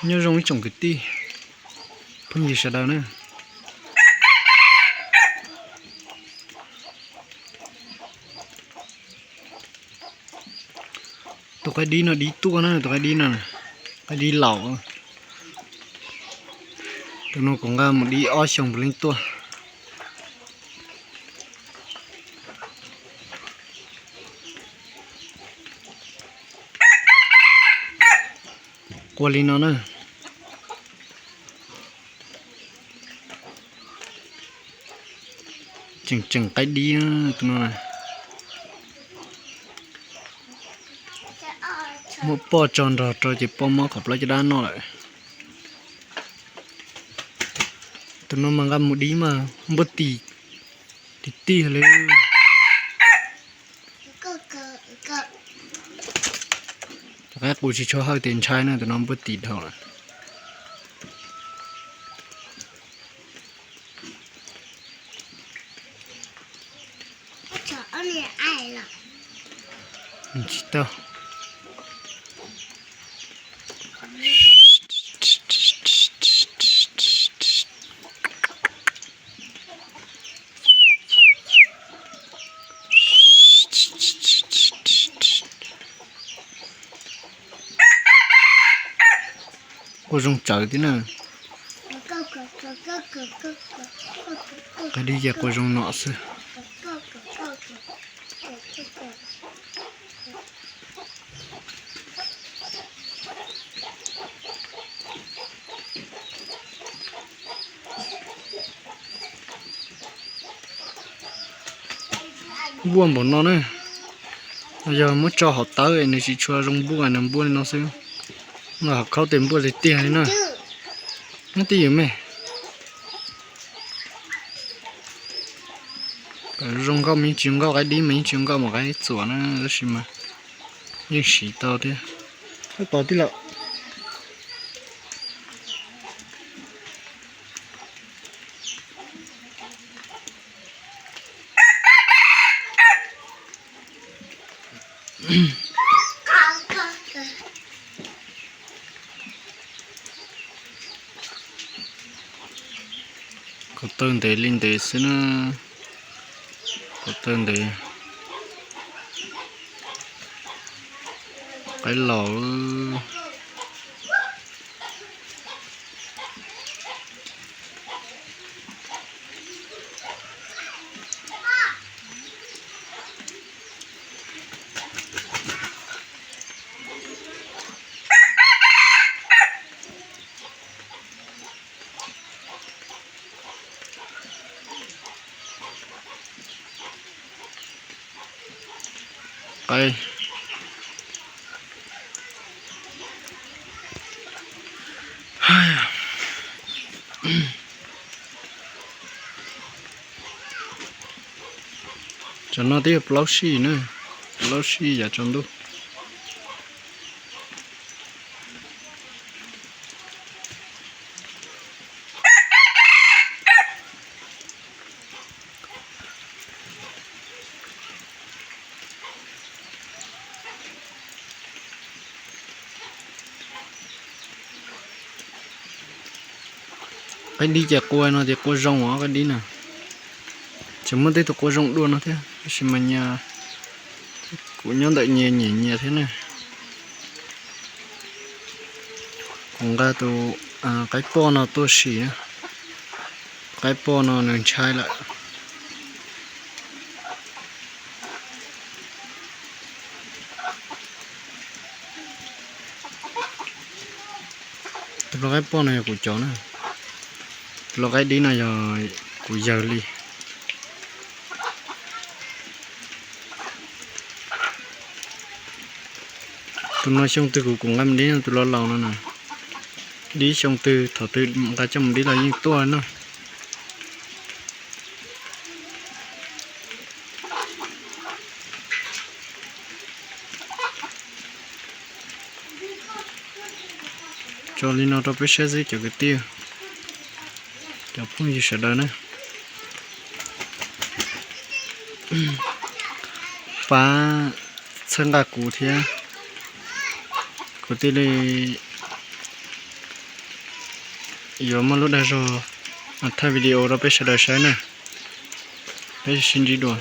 Nyob zoo ib tsoom kwv tij phooj ywg sawv daws na. Tus qaib dib no dib tuaj na, tus qaib dib no, qaib dib laus. Tus no kuv nqa mus dib ob xyoos puav leej tuaj. Qua li no na. Tseem tseem qaib dib tus no. Muab poj tso nrog rau ces poj muab qhov plaub caj dab noj lawm. Tus no mas nqa mus dib mas npuaj tim, tim tij li. Rov qab qus tsis tshua hawj tias ntshai na, tus no npuaj tim dhau lawm. Tsis tau. Qua zoo tsawv thiab na. Qaib dib ces qua zoo no xwb. Npuaj npaum no na, yog muab tso hauv tawb es nws tsis tshua zoo npuaj, nws npuaj li no xwb. Nqa hauv khaub tes npuaj tiag tiag li na. Nyob twj ywm me. Zoo nkauj mas yeej tsis zoo nkauj qaib dib mas yeej tsis zoo nkauj mas qaib txuas na, tab sis mas yeej siv tau thiab. Tos tij laug. Ko taw ntev li ntev xwb na. Ko taw ntev. Qaib laus. Qaib. Tsam no twb yog plaub sij na, plaub sij yav tsaus ntuj. Qaib dib ces qua no ces qua zoo os, qaib dib na. Tseem muaj tej tus qua zoo dua no thiab, tab sis mas nyias, kuv nyob ntawm nyias nyiam nyias thiab na. Kuv nqa tus qaib poj no tuaj sim na. Qaib poj no nws ntshai lawm. Tus lau qaib poj no yog kuv cov na. Tus lau qaib dib no yog kuv yawg li. Tus no xyoo twg kuv kuv nqa mus dib no, tus laus laus no na. Dib xyoo twg thaum twg nqa coj mus dib los yeej tuaj na. Tso li no rau peb saib xwb cov kwv tij, cov phooj ywg sawv daws na. Pab txhawb nqa kuv thiab, kuv thiaj li, Yuav muaj lub dag zog thaij video rau peb sawv daws saib na. Peb sib ntsib dua.